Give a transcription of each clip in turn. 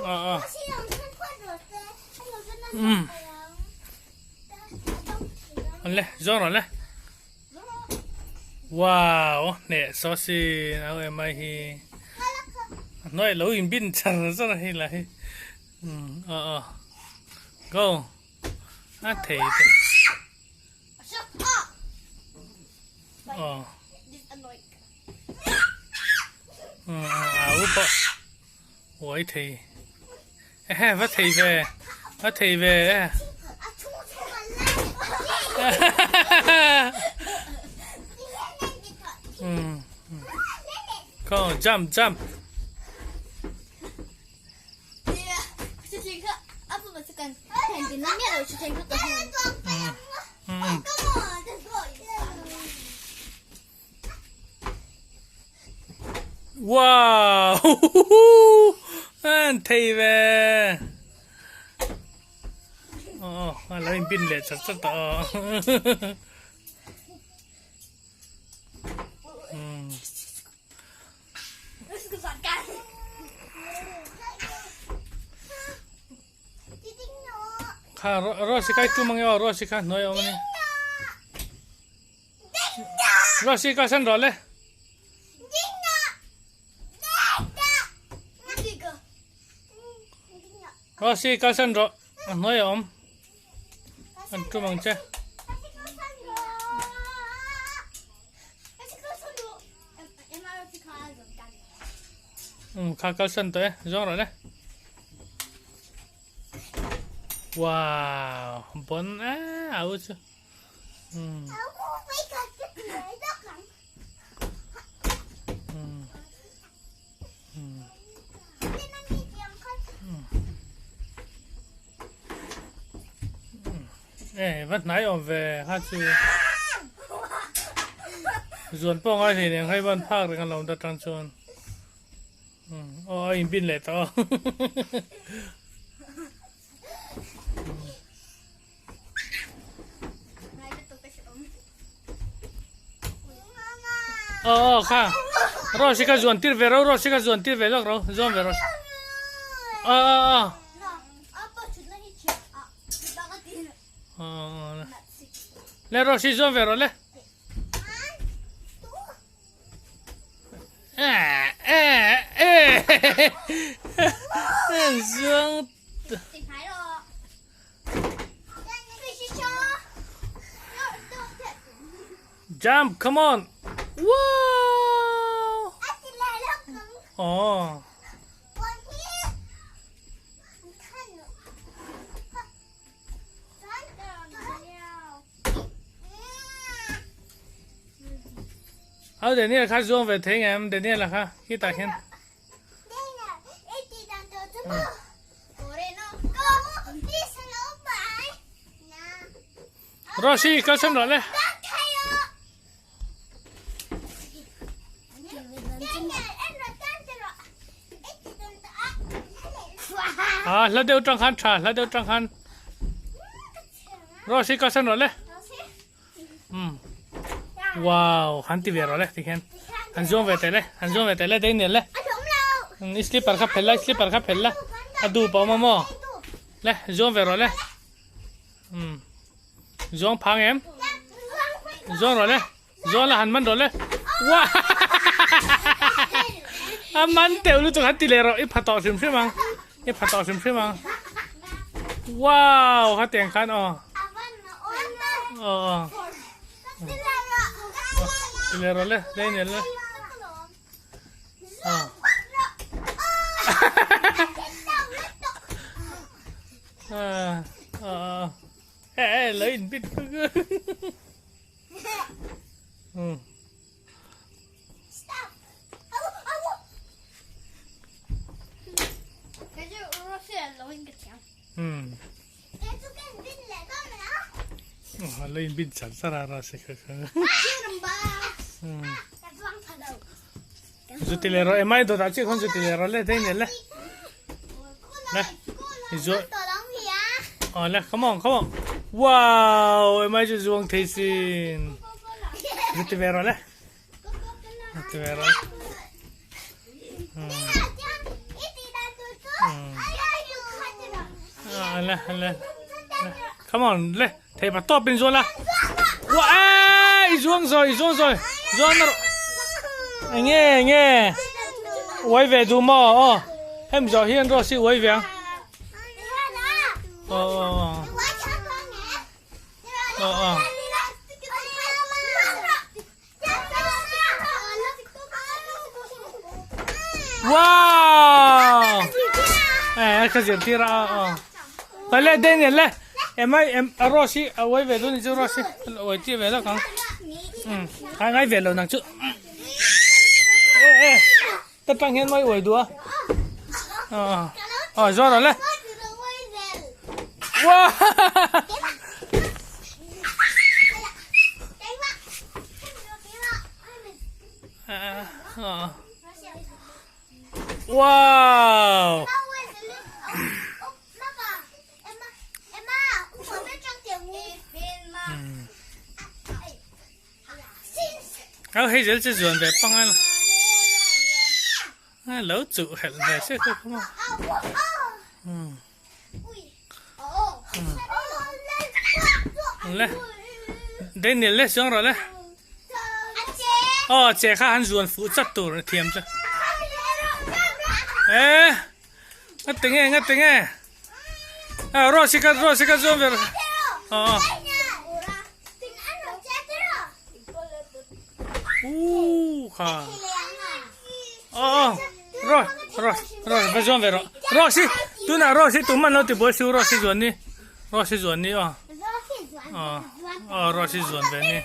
Ờ ờ. Ừ. Le, zo rồi le. Wow, nè so si áo em ai hi. Nói lối in bin char char hi là hi. Ừ, ờ ờ. Go. À thế. Ờ. Ừ, à úp ạ. Ôi thì. Ê, vắt thì về. Vắt thì về. Ừ. Go, jump, jump. Wow! An thei ve. Ờ, a lo in bin leh chat chat tawh. Hmm. Kha ro si kai tu mang yo ro si kha noi om ni. Ro si ka san ro le. Ro si ka san ro noi om. An tu mang che. Ừ, kha ka san te zong ro le. Wow, bon a au chu. Ừ. Ừ. Ừ. Ê, vẫn nãy ông về hát chú ruột bao ngay thì hay ban phác được lòng ta trăng chuan. Ừ, ôi, in pin lệ to. Ờ, kha. Rồi sẽ cái ruột tiết về rồi, rồi sẽ cái ruột tiết về rồi, rồi về rồi. Ờ, ờ, ờ. Le rồi sẽ ruột về rồi le. À, à, à. Dương. Jump, come on. Wow. Ồ. Ờ, để nè khá dương về thế em, để nè là khá, khi ta khen. Rosie, có xong rồi đấy. À, là đều trong khăn trà, là đều trong khăn. Rosie, có xong rồi đấy. Ừ. Wow, hắn ti về rồi đấy, thì khen. Hắn dương về thế đấy, hắn dương về thế đấy, đây nè đấy. Slipper khá phèn slipper khá phèn À đủ bảo mà mò. Đấy, dương về rồi đấy. Ừ. Dương phang em. Dương rồi đấy. Dương là hắn man rồi đấy. Wow. À man tiêu lu tụi hắn ti lẹ rồi, ít phát tỏ xìm xìm mang. Ít phát tỏ xìm xìm mang. Wow, khá tiền khăn ờ. Ờ. Ti lẹ rồi đấy, đây nè đấy. Ờ. À, ờ. Ê, lấy bít. Ừ. Ừ. Lấy bít chặt ra ra sẽ khờ khờ. Ừ. Rồi rồi em ai đồ đã chứ không rồi rồi lên đây nè lên. Nè. Rồi. Ờ lên, come on, come on. Wow, em ai cho ruộng thấy xin. Rồi rồi lên. Rồi rồi. Ừ. Ừ. Le le come on le thei pa tawp in zual a wa e i zuang zawi i zuang zawi zuang na rawh enge enge uai ve duh maw aw hemi zawh hian rose hi uai ve ang aw aw aw aw aw Wow! Eh, ka zir tir a a. Pa le Daniel le. Em ai em a Rose a uai ve dun chu Rose uai ti ve lak ang. Um, ai ngai ve lo nang chu. Eh eh. Ta tang hian mai uai du a. A. A zora le. Wow! Wow! Áo hay dễ chơi ruộng về băng anh là lỡ chịu hẹn về sẽ không không Le Daniel le chuang rawh le aw che kha an zuan fuh chat tur a thiam chu eh nga ti nge nga ti nge ah Rose kha Rose kha zuan ber aw u kha aw Rose Rose Rose va zuan ve rawh Rose tunah Rose tuman lo ti buai su Rose zuan ni Rose zuan ni aw aw Rose zuan ve ni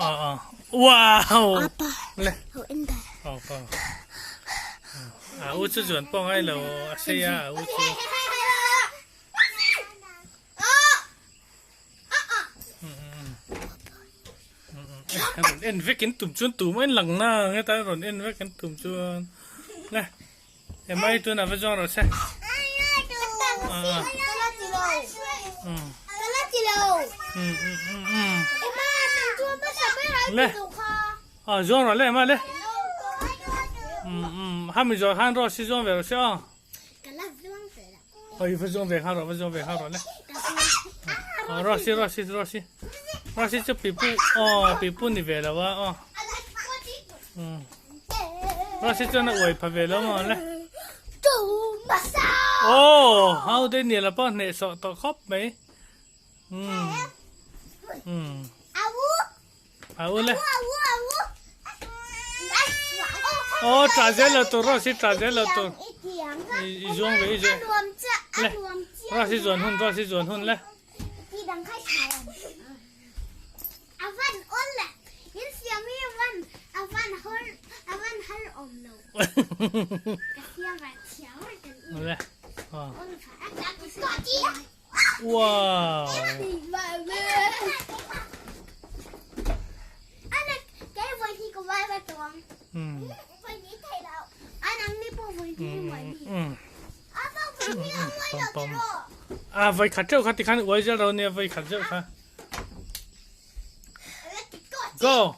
aw aw wow le aw aw a u chu zuan pawh ngai lo a sei a a u chu Rawn en vek in tum chuan tum a inlang na heta rawn en vek in tum chuan le emai tuna va zawng rawh se le a zawng rawh le emai le hami zawh khan rawh si zawng ve rawh se aw Oi, va zawng ve nghal rawh, va zawng ve nghal rawh le. Aw, Rosy, Rosy, Rosy. Rosy chu pipu, aw, pipu ni ve lo a, aw. Hmm. Rosy chuan a uai pha ve lo maw le. Oh, hau dei ni la pawh hneh sawh tawh khawp mai. Hmm. Hmm. A u le. Aw tla zel lo tur Rose hi tla zel lo tur. I zuang ve i zuang. Le. Rose hi zuan hun Rose hi zuan hun le. Le. Wow. A vai khat reuh kha tikhan uai zel ro nia vai khat reuh kha. Go.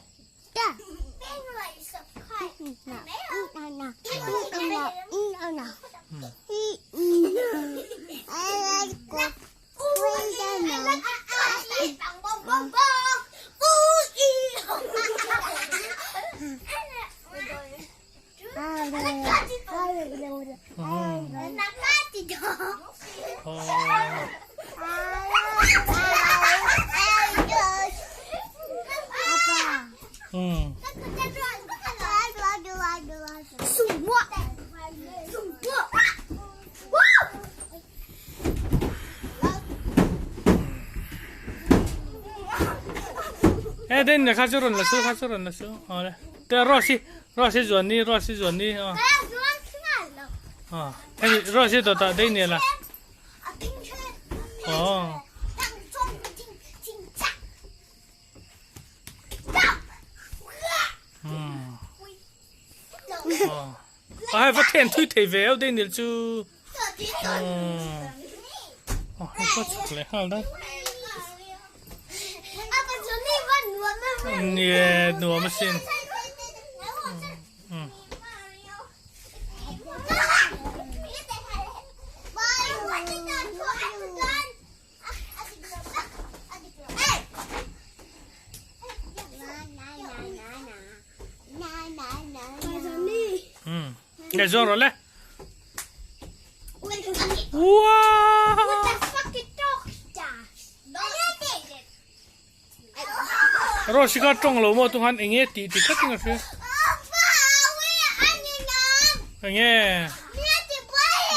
E den kha chu ron la su kha chu ron la su awle te Rose Rose zuan ni Rose zuan ni aw aw hemi Rose to ta dei ni la aw aw hei va then thui thei ve deuh dei nil chu aw hei pawh chhuk leh nghal daih nie nuam asin Le zawng rawh le. Wow! Rose kha tawng lo maw tunghan enge tih ti tlat in ka hria. Enge?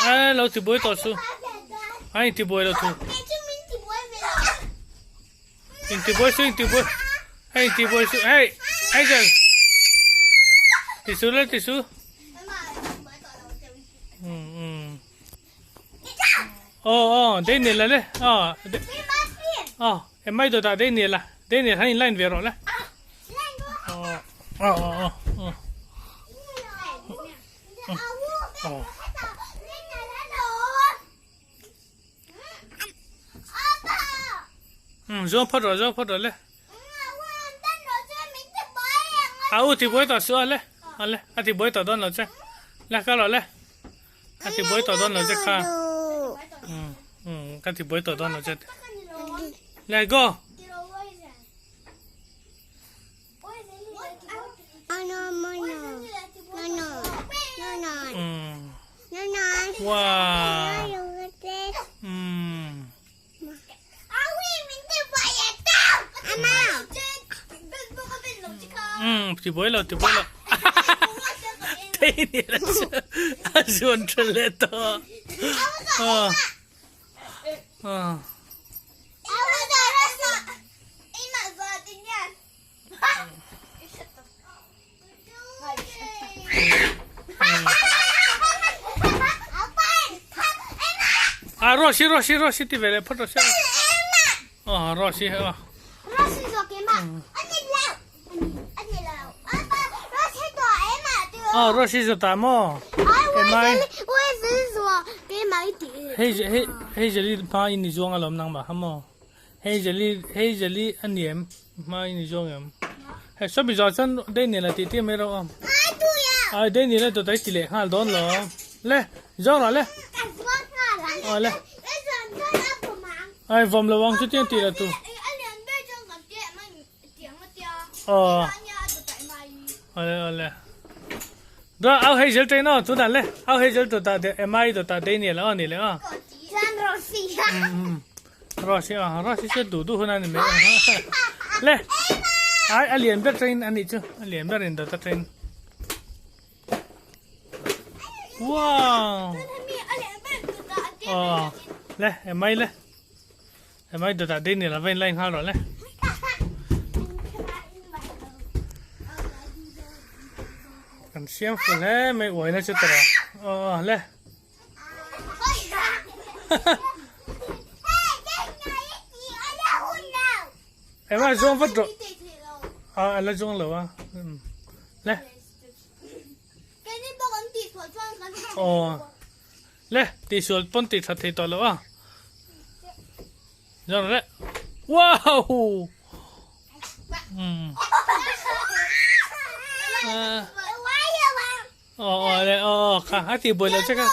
Ai lo ti buai tawh su. Ai ti buai lo thu. In ti buai su in ti buai. Hei in ti buai su. Hei, Hazel. Ti su le ti su. Aw aw Daniel a le aw aw emai dawtah Daniel a Daniel han in line ve rawh le aw aw aw aw aw um zawng phawt rawh zawng phawt rawh le a u ti buai tawh suh a le a le a ti buai tawh dawn lo che le kal rawh le. Ka ti buai tawh dawn lo che kha. Um um ka ti buai tawh dawn lo che. Let go. Um. Wow. Um. Um ti buai lo ti buai lo. Thei ni la chu a zuan tha leh tawh. Ah. Ah. Ah, Roshi, Roshi, Roshi ti ve le phawt rawh se. Ah, Roshi ah. Ah, Roshi zo ta maw? Emai. Hei hei hei jeli hma in ni zuang alawm nangmah kha maw? Hei jeli hei jeli a ni em? Hma in i zawng em? Hei saw mi zawh chuan Daniel a tih tir mai rawh aw. Ai Daniel a dawt a i ti leh nghal dawn lo. Le zawng rawh le. Aw le. Ai vawm lo ang chu tiang tih lo tu. Aw. Awle awle. Dawt au hei zel train aw tunah le. Au hei zel dawtah Emma-i dawtah Daniel aw ni le aw. Rose a Rose chu duh duh hun a ni mai a le ai a lian ber train a nih chu a lian ber in dawt a train wow aw le emai le emai dawt ah Daniel a va in line nghal rawh le kan siam fu hle mai uaina chu tawrh aw aw le. Ema zawng vat rawh. A a la zawng lo a. Le. Aw. Le tihsual pawn tih that thei tawh lo a. Zawng rawh le. Wow! Um. Aw aw le aw aw kha a ti buai lo che kha.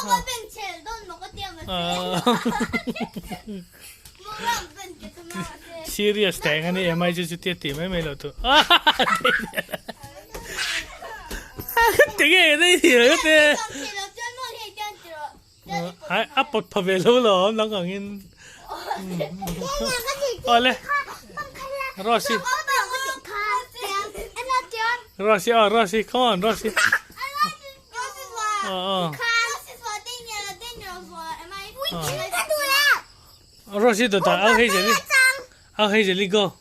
Serious teng ani em ai chu chu tia ti mai mai lo tu. Tinge nei hi lo te. Ai a pot pha ve lo lo nang ang in. Aw le. Rosie. Rosie, oh Rosie, come on Rosie. Oh, oh. Rosie to ta ao hei jeli. Ao hei jeli go.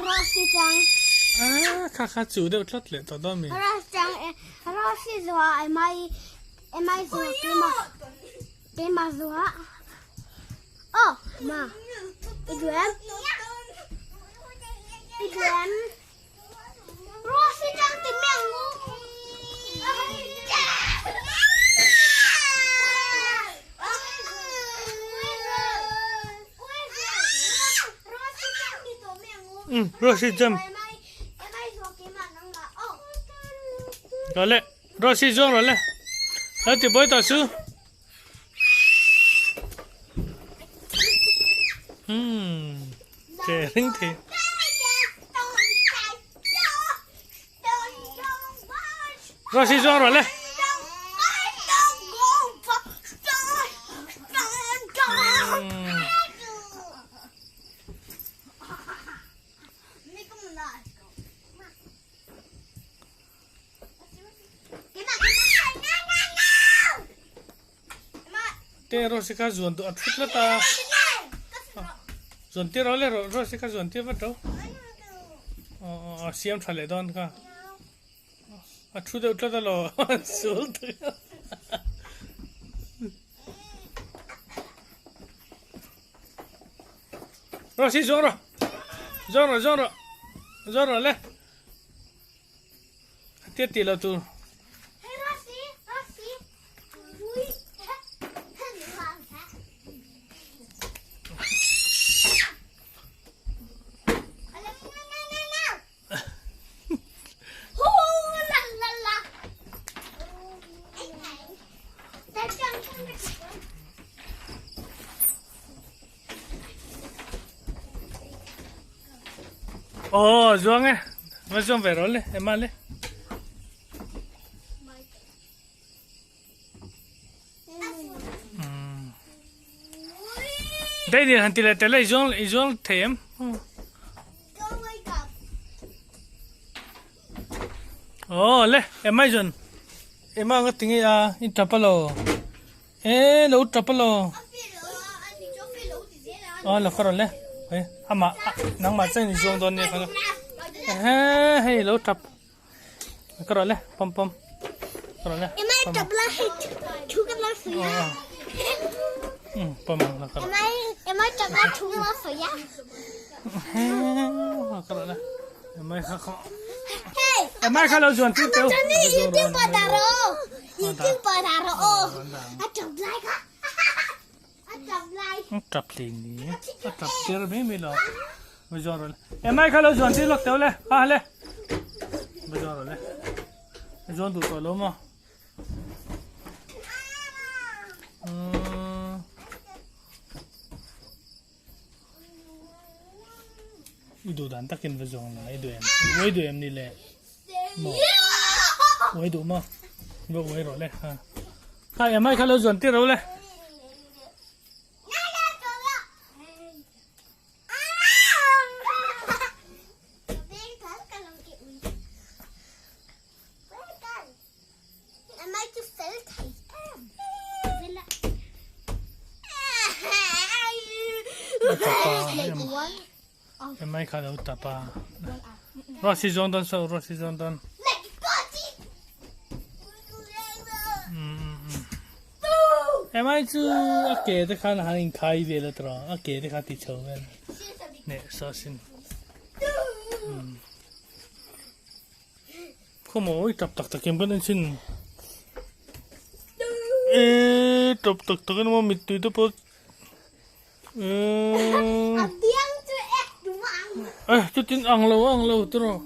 Rosie chang. Ah, kha kha chu deuh tlat le to dawn mi. Rosie chang, Rosie zua emai emai zua kema. Kema zua. Oh, ma. I duh em? I duh em? Rosie chang ti mi ang u. Rosie jump. Rồi le, Rosie zawng rồi le. Lo ti buai tawh su. Umm che ring thei. Rosie zuang rawh le. Te Rosie kha zuan duh a thut tlat a. Zuan tir rawh le Rosie kha zuan tir vat ro. A siam tha leh dawn kha. A thu deuh tlat alo sul Rosie zuang rawh. Zuang rawh zuang rawh. Zuang rawh le. Tia tih lo tur. Aw zuang e va zuang ve rawh le ema le. Dai ni han ti le tele i zuang i zuang thei em. Aw le ema i zuan ema nga tinge a in tap alo e lo tap alo. Aw lo ka rawn le hei amah nangmah chuan i zuang dawn nia kha he hei lo tap ka rawn le pam pam ka rawn le pam ang la ka rawn ka rawn le emai kha kha emai kha lo zuan tir teu Tap hlei ni a tap tir mai mai lo va zuang rawh le emai kha lo zuan tir lawk teuh le ha le va zuang rawh le a zuang duh tawh lo maw i duh dan takin va zuang la i duh em uai duh em ni le maw uai duh maw va uai rawh le ha kha emai kha lo zuan tir rawh le. Emai kha lo tap a. Rosy zawng dawn so Rosy zawng dawn. Emai chu a ke te khan han in khai vel a tawh a ke te kha ti chho vel. Ne so sin. Khaw maw tap tak tak in kan en chin. E tap tak tak in maw mittui te pawh e chutin ang lo ang lo tawh.